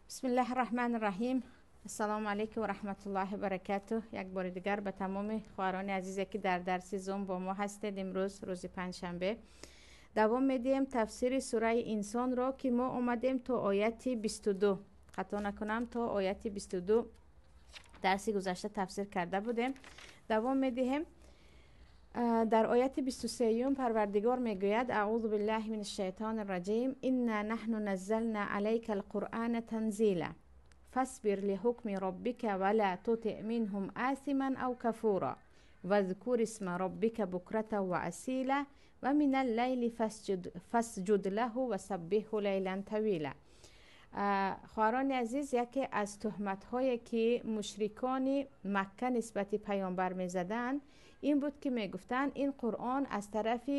بسم الله الرحمن الرحیم. السلام علیکم و رحمت الله و برکاته. یک بار دیگر به تمام خواهران عزیزی که در درس زوم با ما هستید، امروز روز پنجشنبه دوام میدیم تفسیر سوره انسان را که ما آمدیم تا آیت 22، خطا نکنم تا آیت 22 درس گذشته تفسیر کرده بودیم. دوام میدهیم. در آیت 23 پروردگار میگوید: اعوذ بالله من الشیطان الرجیم، انا نحن نزلنا علیک القرآن تنزیلا فاصبر لحکم ربک ولا تطع منهم آثما او کفورا واذکر اسم ربک بکرة و اصیلا و من اللیل فاسجد له وسبحه لیلا طویلا. خواهران عزیز، یکی از تهمت هایی که مشرکان مکه نسبت پیامبر میزدند این بود که میگفتند این قرآن از طرف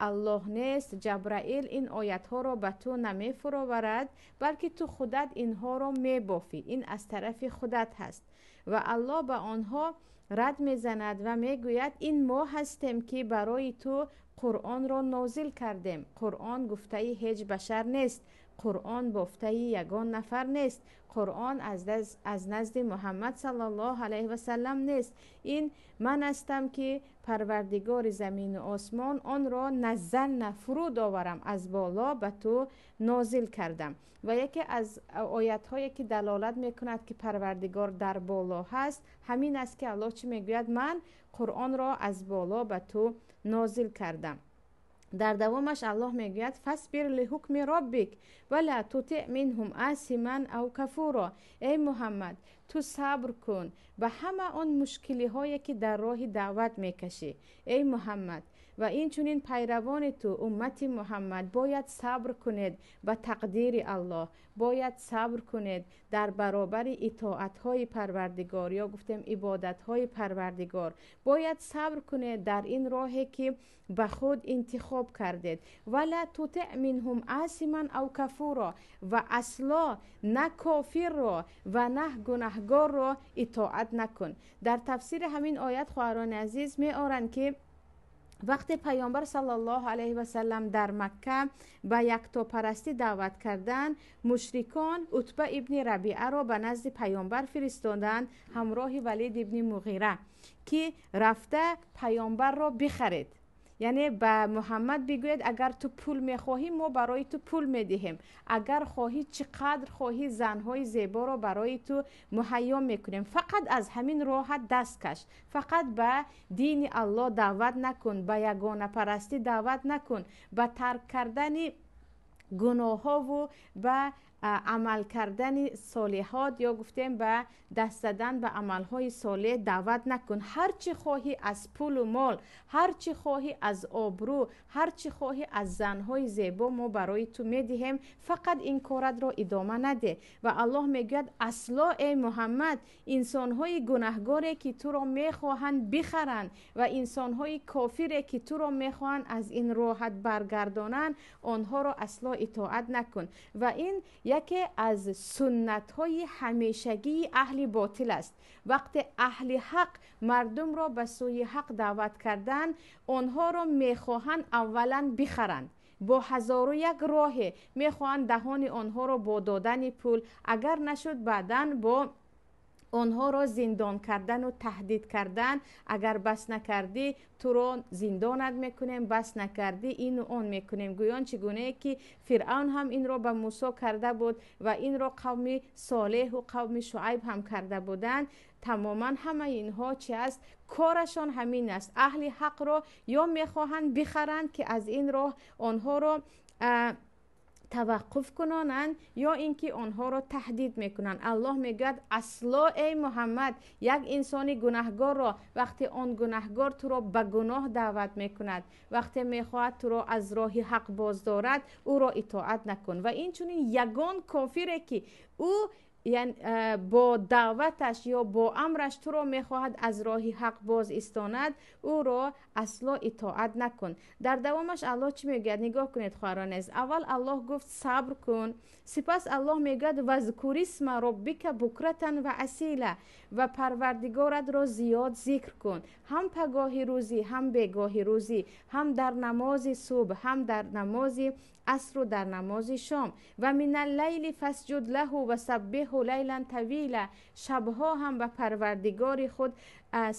الله نیست، جبرائیل این آیت ها را به تو نمی فراورد، بلکه تو خودت اینها را می بافی، این از طرف خودت هست. و الله به آنها رد میزند و میگوید این ما هستیم که برای تو قرآن را نازل کردیم. قرآن گفته هیچ بشر نیست، قرآن بافته یگان نفر نیست، قرآن از نزد محمد صلی الله علیه و سلم نیست. این من هستم که پروردگار زمین و آسمان آن را نزلنا، فرود آورم، از بالا به تو نازل کردم. و یکی از آیت هایی که دلالت میکند که پروردگار در بالا هست همین است که الله چی میگوید؟ من قرآن را از بالا به تو نازل کردم. در دوامش الله میگوید فاصبر لحکم ربک ولا تطع منهم آثما او کفورا. ای محمد، تو صبر کن به همه آن مشکلی هایی که در راه دعوت میکشی. ای محمد و این چنین پیروان تو، امت محمد، باید صبر کنید به تقدیر الله، باید صبر کنید در برابر اطاعت های پروردگار یا گفتیم عبادت های پروردگار، باید صبر کنید در این راه که به خود انتخاب کردید. ولا تطع منهم آثما او کفورا، و اصلا نه کافر را و نه گناهگار را اطاعت نکن. در تفسیر همین آیت خواهران عزیز می آرند که وقتی پیامبر صلی الله علیه و سلم در مکه به یکتاپرستی دعوت کردند، مشرکان عتبه ابن ربیعه را به نزد پیامبر فرستادند همراه ولید ابن مغیره که رفته پیامبر را بخرید، یعنی به محمد بگوید اگر تو پول میخواهی ما برای تو پول میدهیم، اگر خواهی چقدر خواهی زنهای زیبا را برای تو مهیا میکنیم، فقط از همین راحت دست کش، فقط به دین الله دعوت نکن، به یگانه پرستی دعوت نکن، به ترک کردن گناه ها و به عمل کردن صالحات یا گفتیم به دست زدن به عملهای صالح دعوت نکن. هر چی خواهی از پول و مال، هر چی خواهی از آبرو، هر چی خواهی از زنهای زیبا ما برای تو میدهیم، فقط این کارت را ادامه نده. و الله میگوید اصلا ای محمد، انسانهای گناهگاری که تو را میخواهند بخرند و انسانهای کافری که تو را میخواهند از این راحت برگردانند، آنها را اصلا اطاعت نکن. و این یکی از سنت های همیشگی اهل باطل است. وقتی اهل حق مردم را به سوی حق دعوت کردن، آنها را میخواهند اولا بخرند با هزار و یک راه، میخواهند دهان آنها را با دادن پول، اگر نشد بعداً با آنها را زندان کردن و تهدید کردن، اگر بس نکردی تو را زندانت میکنیم، بس نکردی این و آن میکنیم. گویان چگونه که فرعون هم این را به موسی کرده بود و این را قوم صالح و قوم شعیب هم کرده بودند. تماما همه اینها چی است؟ کارشان همین است. اهل حق را یا میخواهند بخرند که از این راه آنها را توقف کنانند، یا اینکه آنها را تهدید میکنند. الله میگوید اصلا ای محمد، یک انسان گناهگار را وقتی آن گناهگار تو را به گناه دعوت میکند، وقتی میخواهد تو را از راه حق باز دارد، او را اطاعت نکن. و این چنین یگان کافری که او یعنی با دعوتش یا با امرش تو را میخواهد از راه حق باز ایستاند، او را اصلا اطاعت نکن. در دوامش الله چی میگوید؟ نگاه کنید خواهران عزیز. اول الله گفت صبر کن، سپس الله میگوید واذکر اسم ربک بکرة و اصیلا، و پروردگارت را زیاد ذکر کن، هم پگاهی روزی هم بیگاهی روزی، هم در نماز صبح هم در نماز асру дар намози шом. Ва миналлайли фасҷуд лаҳу ва саббиҳу лайлан тавила, шабҳо ҳам ба парвардигори худ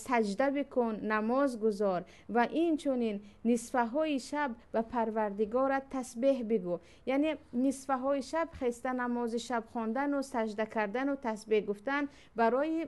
саҷда бикун, намоз гузор ва инчунин нисфаҳои шаб ба парвардигорат тасбеҳ бигӯ. Яъне нисфаҳои шаб хеста намози шаб хондану саҷда кардану тасбеҳ гуфтан барои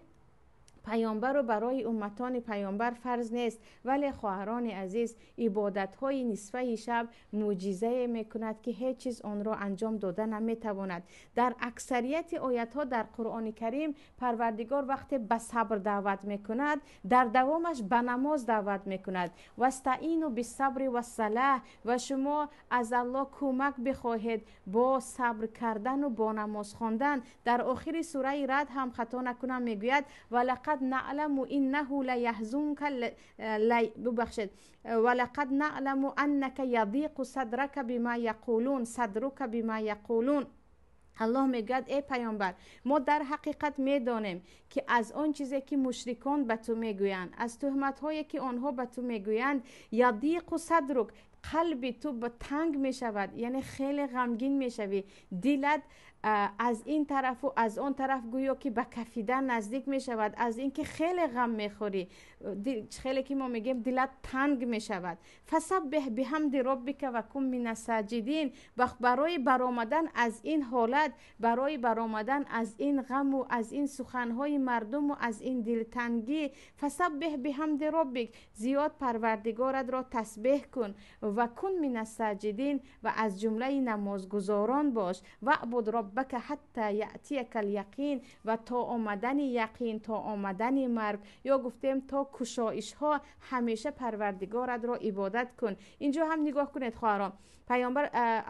паёмбару барои умматони паёмбар фарз нест. Вале хоҳарони азиз, ибодатҳои нисфаи шаб мӯъҷизае мекунад, ки ҳеҷ чиз онро анҷом дода наметавонад. Дар аксарияти оятҳо дар Қуръони Карим Парвардигор вақте ба сабр даъват мекунад, дар давомаш ба намоз даъват мекунад. Вастаину биссабри вассалаҳ, ва шумо аз Аллоҳ кӯмак бихоҳед бо сабр кардану бо намоз хондан. Дар охири сураи Рад ҳам хато накунам мегӯяд: ва лақад наъламу иннаҳу лаяҳзунка, бубахшед, ва лақад наъламу аннака ядиқу садрака бима яқулун, садрука бима яқулун. Аллоҳ мегӯяд: эй паёмбар, мо дар ҳақиқат медонем, ки аз он чизе ки мушрикон ба ту мегӯянд, аз туҳматҳое ки онҳо ба ту мегӯянд, ядиқу садрук, қалби ту танг мешавад, яъне хеле ғамгин мешавӣ, дилат аз ин тарафу аз он тараф гӯё ки ба кафидан наздик мешавад, аз ин ки хеле ғам мехӯрӣ, хеле ки мо мегӯем дилат танг мешавад. Фасаббиҳ биҳамди роббика ва кун мина саҷидин. Ва барои баромадан аз ин ҳолат, барои баромадан аз ин ғаму аз ин суханҳои мардуму аз ин дилтангӣ, фасаббиҳ биҳамди роббик, зиёд парвардигоратро тасбеҳ кун, ва кун мина саҷидин, ва аз ҷумлаи намозгузорон бош. Ваъбуд роббака ҳатта яътияка ал-яқин, ва то омадани яқин, то омадани марг, ё гуфтем то кушоишҳо ҳамеша парвардигоратро ибодат кун. Инҷо ҳам нигоҳ кунед хоҳарон, паёмбар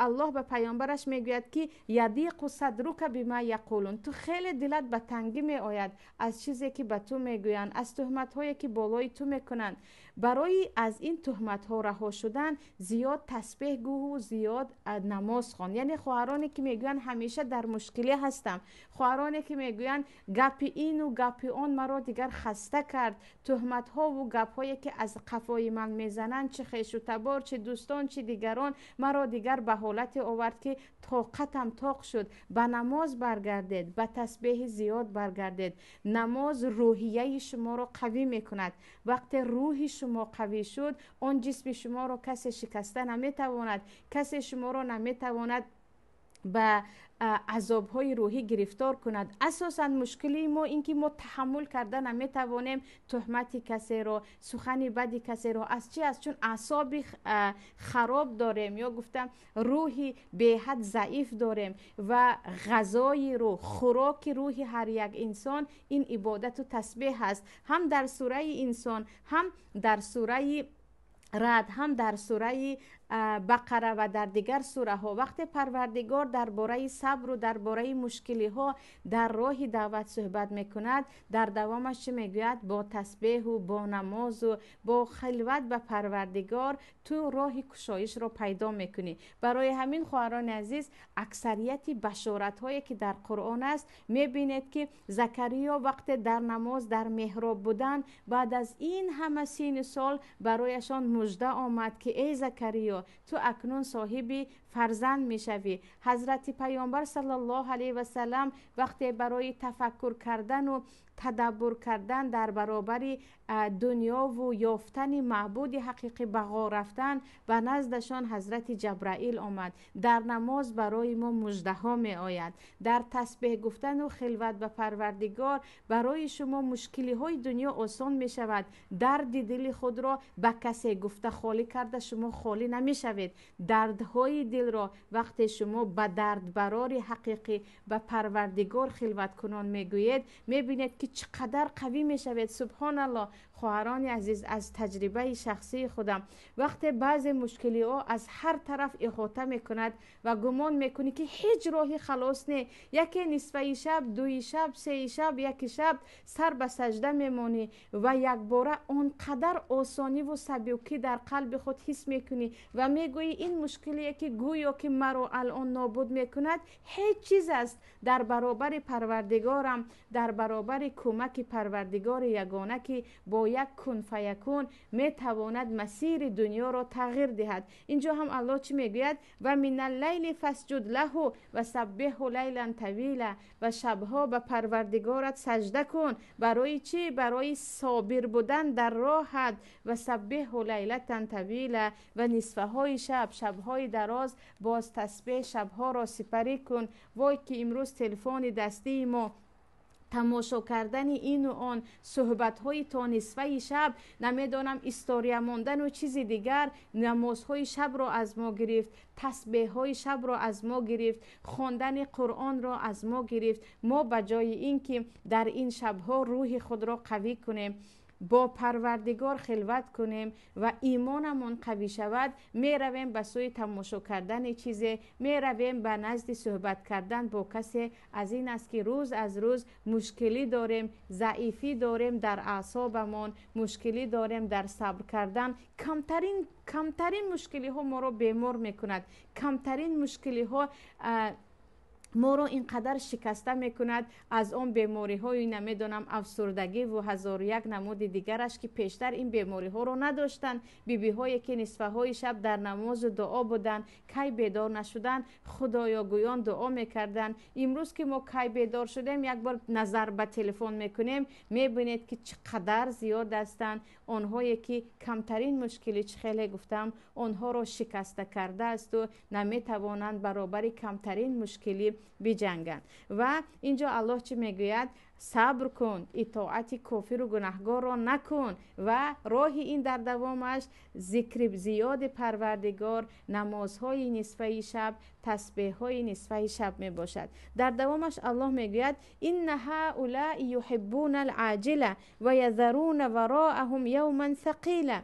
Аллоҳ ба паёмбараш мегӯяд, ки ядиқу садрука бима яқулун, ту хеле дилат ба тангӣ меояд аз чизе ки ба ту мегӯянд, аз туҳматҳое ки болои ту мекунанд. Барои аз ин туҳматҳо раҳо шудан зиёд тасбеҳ гӯҳу зиёд намоз хон. Яъне хоҳароне ки мегӯянд ҳамеша дар мушкилӣ ҳастам, хоҳароне ки мегӯянд гапи ину гапи он маро дигар хаста кард, туҳматҳову гапҳое ки аз қафои ман мезананд, чи хешу табор, чи дӯстон, чи дигарон, маро дигар ба ҳолате овард ки тоқатам тоқ шуд. Ба намоз баргардед, ба тасбеҳи зиёд баргардед. Намоз рӯҳияи шуморо қавӣ мекунад. Вақте рӯҳи шумо қавӣ шуд, он ҷисми шуморо касе шикаста наметавонад, касе шуморо наметавонад ба азобҳои рӯҳӣ гирифтор кунад. Асосан мушкилии мо ин ки мо таҳаммул карда наметавонем туҳмати касеро, сухани бади касеро. Аз чи аст? Чун аъсоби хароб дорем, ё гуфтам рӯҳи беҳад заиф дорем ва ғазои рӯҳ, хӯроки рӯҳи ҳар як инсон ин ибодату тасбеҳ аст. Ҳам дар сураи инсон, ҳам дар сураи Рад, ҳам дар сураи Бақара ва дар дигар сураҳо вақте Парвардигор дар бораи сабру дар бораи мушкилиҳо дар роҳи даъват суҳбат мекунад, дар давомаш чӣ мегӯяд? Бо тасбеҳу бо намозу бо хилват ба Парвардигор ту роҳи кушоишро пайдо мекунӣ. Барои ҳамин хоҳарони азиз, аксарияти башоратҳое ки дар Қуръон аст, мебинед ки Закариё вақте дар намоз дар меҳроб буданд, баъд аз ин ҳама сину сол барояшон мужда омад ки эй Закариё, ту акнун соҳиби фарзанд мешавӣ. Ҳазрати паёмбар саллаллоҳу алайҳи васаллам вақте барои тафаккур кардану тадаббур кардан дар баробари дунёву ёфтани маъбуди ҳақиқӣ ба ғор рафтан, ба наздашон ҳазрати Ҷабраил омад. Дар намоз барои мо муждаҳо меояд. Дар тасбеҳ гуфтану хилват ба Парвардигор барои шумо мушкилиҳои дунё осон мешавад. Дарди дили худро ба касе гуфта холӣ карда шумо холӣ намешавед. Дардҳои дилро вақте шумо ба дардбарори ҳақиқӣ, ба Парвардигор хилваткунон мегӯед, мебинед ки чӣ қадар қавӣ мешавед. Субҳоналлоҳ. Хоҳарони азиз, аз таҷрибаи шахсии худам вақте баъзе мушкилиҳо аз ҳар тараф иҳота мекунад ва гумон мекунӣ ки ҳеҷ роҳи халос не, яке нисфаи шаб, дуи шаб, сеи шаб, яки шаб сар ба саҷда мемонӣ ва якбора он қадар осониву сабукӣ дар қалби худ ҳис мекунӣ ва мегӯӣ ин мушкилие ки гӯё ки маро алон нобуд мекунад ҳеҷ чиз аст дар баробари Парвардигорам, дар баробари кӯмаки Парвардигори ягона ки бо як кун фаякун метавонад масири дунёро тағйир диҳад. Инҷо ҳам Аллоҳ чӣ мегӯяд? Ва миналлайли фасҷуд лаҳу ва саббиҳу лайлан тавила. Ва шабҳо ба Парвардигорат саҷда кун. Барои чӣ? Барои собир будан дар роҳат. Ва саббиҳу лайлатан тавила. Ва нисфаҳои шаб, шабҳои дароз боз тасбеҳ шабҳоро сипарӣ кун. Вой ки имрӯз телефони дастии мо, тамошо кардани ину он, суҳбатҳои то нисфаи шаб, намедонам история мондану чизи дигар, намозҳои шабро аз мо гирифт, тасбеҳҳои шабро аз мо гирифт, хондани Қуръонро аз мо гирифт. Мо ба ҷои ин ки дар ин шабҳо рӯҳи худро қавӣ кунем, бо Парвардигор хилват кунем ва имонамон қавӣ шавад, меравем ба сӯи тамошо кардани чизе, меравем ба назди суҳбат кардан бо касе. Аз ин аст ки рӯз аз рӯз мушкилӣ дорем, заифӣ дорем дар аъсобамон, мушкилӣ дорем дар сабр кардан. Камтарин мушкилиҳо моро бемор мекунад, камтарин мушкилиҳо моро ин қадар шикаста мекунад. Аз он бемориҳои намедонам афсурдагиву ҳазору як намуди дигараш ки пештар ин бемориҳоро надоштанд. Бибиҳое ки нисфаҳои шаб дар намозу дуо буданд, кай бедор нашуданд, худоёгӯён дуо мекарданд. Имрӯз ки мо кай бедор шудем, як бор назар ба телефон мекунем, мебинед ки чӣ қадар зиёд ҳастанд онҳое ки камтарин мушкилӣ, чӣ хеле гуфтам, онҳоро шикаста кардаасту наметавонанд баробари камтарин мушкилӣ биҷанганд. Ва инҷо Аллоҳ чӣ мегӯяд? Сабр кун, итоати кофиру гунаҳгорро накун. Ва роҳи ин дар давомаш зикри зиёди Парвардигор, намозҳои нисфаи шаб, тасбеҳҳои нисфаи шаб мебошад. Дар давомаш Аллоҳ мегӯяд: инна ҳаулаи юҳиббуна алъаҷила ва язаруна вароаҳум явман сақила.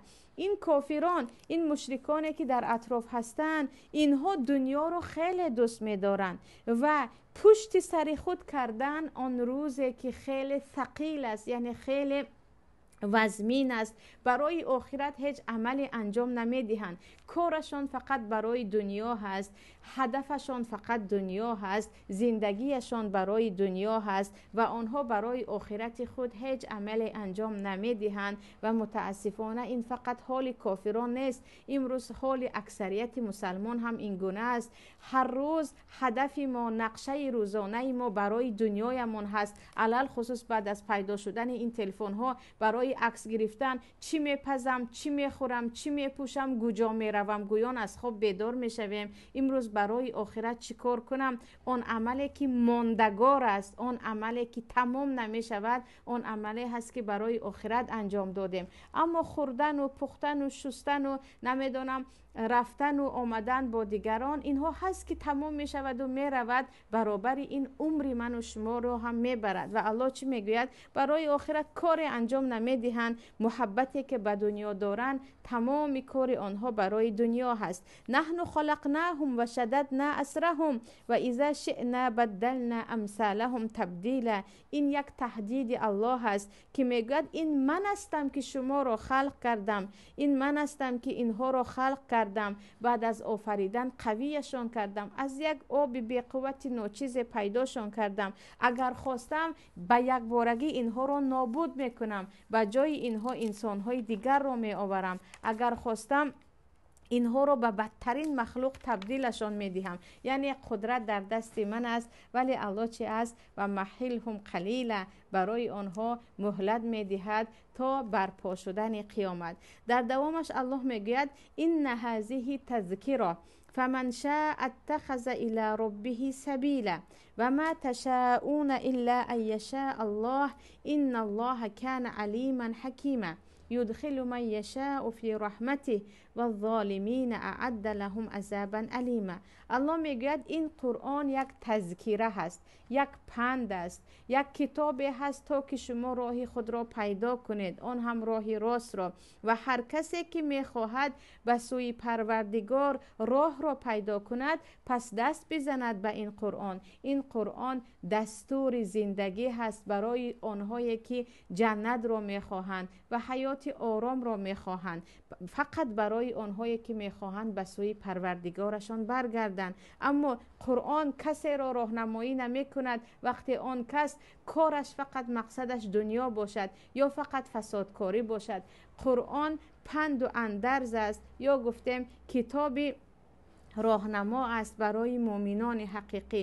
Ин кофирон, ин мушриконе ки дар атроф ҳастанд, инҳо дунёро хеле дӯст медоранд ва пушти сари худ кардан он рӯзе ки хеле сақил аст, яъне хеле вазмин аст, барои охират ҳеҷ амале анҷом намедиҳанд. Корашон фақат барои дунё ҳаст, ҳадафашон фақат дунё ҳаст, зиндагиашон барои дунё ҳаст ва онҳо барои охирати худ ҳеҷ амале анҷом намедиҳанд. Ва мутаассифона ин фақат ҳоли кофирон нест, имрӯз ҳоли аксарияти мусалмон ҳам ин гуна аст. Ҳар рӯз ҳадафи мо, нақшаи рӯзонаи мо барои дунёямон ҳаст. Алалхусус баъд аз пайдо шудани ин телефонҳо барои акс гирифтан, чӣ мепазам, чӣ мехӯрам, чӣ мепӯшам, куҷо меравам, гӯён аз хоб бедор мешавем. Имрӯз барои охират чӣ кор кунам? Он амале ки мондагор аст, он амале ки тамом намешавад, он амале ҳаст ки барои охират анҷом додем. Аммо хӯрдану пухтану шустану намедонам рафтану омадан бо дигарон, инҳо ҳаст ки тамом мешаваду меравад, баробари ин умри ману шуморо ҳам мебарад. Ва Аллоҳ чӣ мегӯяд? Барои охират коре анҷом намедиҳанд. Муҳаббате ки ба дунё доранд, тамоми кори онҳо барои дунё ҳаст. Наҳну халақнаҳум ва шададна асраҳум ва иза шиъна баддална амсалаҳум табдила. Ин як таҳдиди Аллоҳ аст ки мегӯяд ин ман ҳастам ки шуморо халқ кардам, ин ман ҳастам ки инҳоро халқ кардам, баъд аз офаридан қавияшон кардам, аз як оби беқуввати ночизе пайдошон кардам. Агар хостам ба якборагӣ инҳоро нобуд мекунам, ба ҷои инҳо инсонҳои дигарро меоварам. Агар хостам инҳоро ба бадтарин махлуқ табдилашон медиҳам. Яъне қудрат дар дасти ман аст, вале Аллоҳ чи аст? Ва маҳилҳум қалила, барои онҳо муҳлат медиҳад то барпо шудани қиёмат. Дар давомаш Аллоҳ мегӯяд: инна ҳазиҳи тазкиро фаман шаа аттахаза ила роббиҳи сабила ва ма ташаъуна илла ан яшаа Аллоҳ инна Аллоҳа кана алиман ҳакима юдхилу ман яшаъу фи раҳматиҳ ваззолимина аъадда лаҳум азабан алима. Аллоҳ мегӯяд ин Қуръон як тазкира ҳаст, як панд аст, як китобе ҳаст то ки шумо роҳи худро пайдо кунед, он ҳам роҳи ростро. Ва ҳар касе ки мехоҳад ба сӯи Парвардигор роҳро пайдо кунад, пас даст бизанад ба ин Қуръон. Ин Қуръон дастури зиндагӣ ҳаст барои онҳое ки ҷаннатро мехоҳанд ва ҳаёти Ҳаёти оромро мехоҳанд фақат барои онҳое ки мехоҳанд ба сӯи Парвардигорашон баргарданд. Аммо Қуръон касеро роҳнамоӣ намекунад вақте он кас кораш фақат мақсадаш дунё бошад ё фақат фасодкорӣ бошад. Қуръон панду андарз аст, ё гуфтем китоби роҳнамо аст барои муъминони ҳақиқӣ.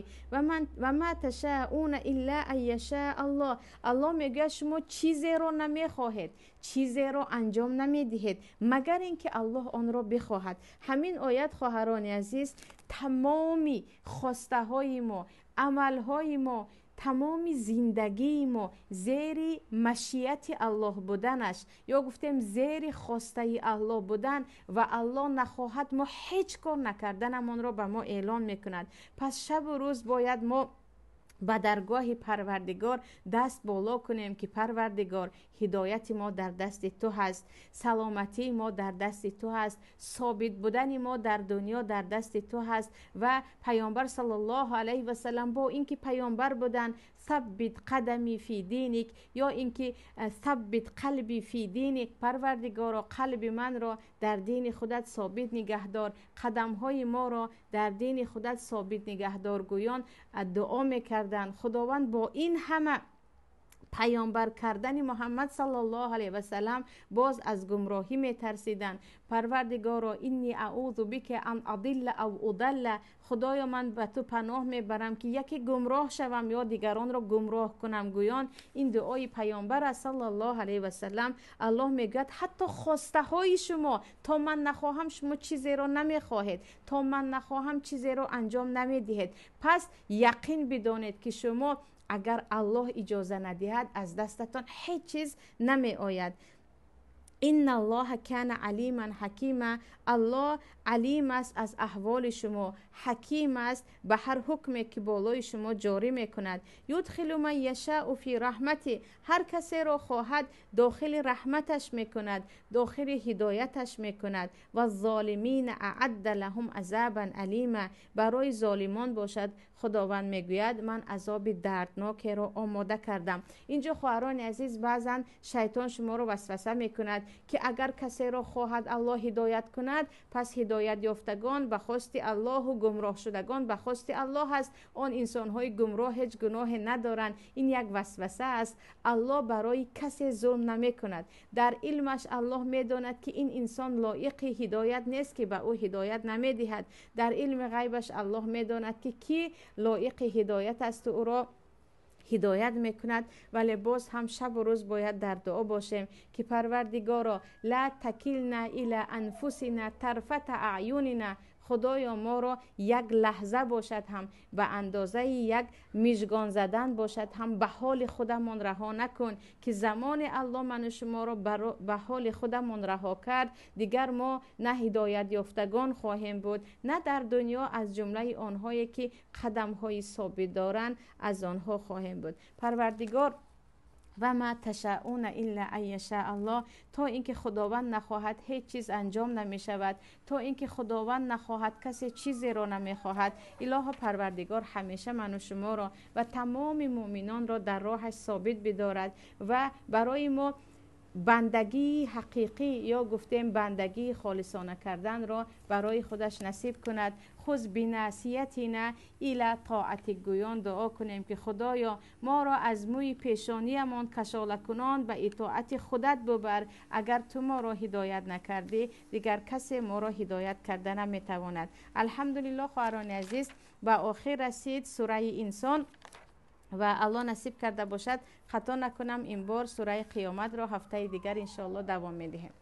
Ва ма ташауна илла ан яшаа Аллоҳ. Аллоҳ мегӯяд шумо чизеро намехоҳед, чизеро анҷом намедиҳед, магар ин ки Аллоҳ онро бихоҳад. Ҳамин оят, хоҳарони азиз, тамоми хостаҳои мо, амалҳои мо, тамоми зиндагии мо зери машияти Аллоҳ буданаш, ё гуфтем зери хостаи Аллоҳ будан, ва Аллоҳ нахоҳад мо ҳеҷ кор накарданамонро ба мо эълон мекунад. Пас шабу рӯз бояд мо ба даргоҳи Парвардигор даст боло кунем ки Парвардигор, ҳидояти мо дар дасти ту ҳаст, саломатии мо дар дасти ту ҳаст, собит будани мо дар дунё дар дасти ту ҳаст. Ва Паёмбар саллаллоҳу алайҳи васаллам бо инки паёмбар буданд, саббит қадами фи диник, ё инки саббит қалби фи диник, Парвардигоро, қалби манро дар дини худат собит нигаҳдор, қадамҳои моро дар дини худат собит нигаҳдор гӯён дуо мекарданд. Худованд бо ин ҳама паёмбар кардани Муҳаммад саллаллоҳу алайҳи васаллам боз аз гумроҳӣ метарсиданд. Парвардигоро, инни аузу бика ан адилла ав удалла, Худоё ман ба ту паноҳ мебарам ки яке гумроҳ шавам ё дигаронро гумроҳ кунам гӯён. Ин дуои паёмбар аст саллаллоҳу алайҳи васаллам. Аллоҳ мегӯяд ҳатто хостаҳои шумо, то ман нахоҳам шумо чизеро намехоҳед, то ман нахоҳам чизеро анҷом намедиҳед. Пас яқин бидонед ки шумо агар Аллоҳ иҷоза надиҳад аз дастатон ҳеҷ чиз намеояд. Инна Аллоҳа кана алиман ҳакима. Аллоҳ алим аст аз аҳволи шумо, ҳаким аст ба ҳар ҳукме ки болои шумо ҷорӣ мекунад. Юдхилу ман яшау фи раҳмати, ҳар касеро хоҳад дохили раҳматаш мекунад, дохили ҳидояташ мекунад. Ва золимина аадда лаҳум азабан алима, барои золимон бошад Худованд мегӯяд ман азоби дарднокеро омода кардам. Инҷо хоҳарони азиз, баъзан шайтон шуморо васваса мекунад ки агар касеро хоҳад Аллоҳ ҳидоят кунад, пас ҳидоят ёфтагон ба хости Аллоҳу гумроҳшудагон ба хости Аллоҳ аст. Он инсонҳои гумроҳ ҳеҷ гуноҳе надоранд. Ин як васваса аст. Аллоҳ барои касе зулм намекунад. Дар илмаш Аллоҳ медонад ки ин инсон лоиқи ҳидоят нест ки ба ӯ ҳидоят намедиҳад. Дар илми ғайбаш Аллоҳ медонад ки кӣ лоиқи ҳидоят аст ва ӯро ҳидоят мекунад. Вале боз ҳам шабу рӯз бояд дар дуо бошем ки Парвардигоро, ла такилна ила анфусина тарфата аъюнина, Худоё моро як лаҳза бошад ҳам ба андозаи як мижгон задан бошад ҳам ба ҳоли худамон раҳо накун, ки замони Аллоҳ ману шуморо ба ҳоли худамон раҳо кард, дигар мо на ҳидоят ёфтагон хоҳем буд, на дар дунё аз ҷумлаи онҳое ки қадамҳои собит доранд аз онҳо хоҳем буд. Парвардигор, ва ма ташауна илла ан яшаа Аллоҳ, то инки Худованд нахоҳад ҳеҷ чиз анҷом намешавад, то инки Худованд нахоҳад касе чизеро намехоҳад. Илоҳо Парвардигор ҳамеша ману шуморо ва тамоми муъминонро дар роҳаш собит бидорад ва барои мо бандагии ҳақиқӣ ё гуфтем бандагии холисона карданро барои худаш насиб кунад. Хуз бинасиятина ила тоати гӯён дуо кунем ки Худоё моро аз мӯи пешониямон кашолакунон ба итоати худат бубар. Агар ту моро ҳидоят накардӣ, дигар касе моро ҳидоят карда наметавонад. Алҳамдулиллоҳ, хоҳарони азиз, ба охир расид сураи Инсон ва Аллоҳ насиб карда бошад, хато накунам, ин бор сураи Қиёматро ҳафтаи дигар иншоаллоҳ давом медиҳем.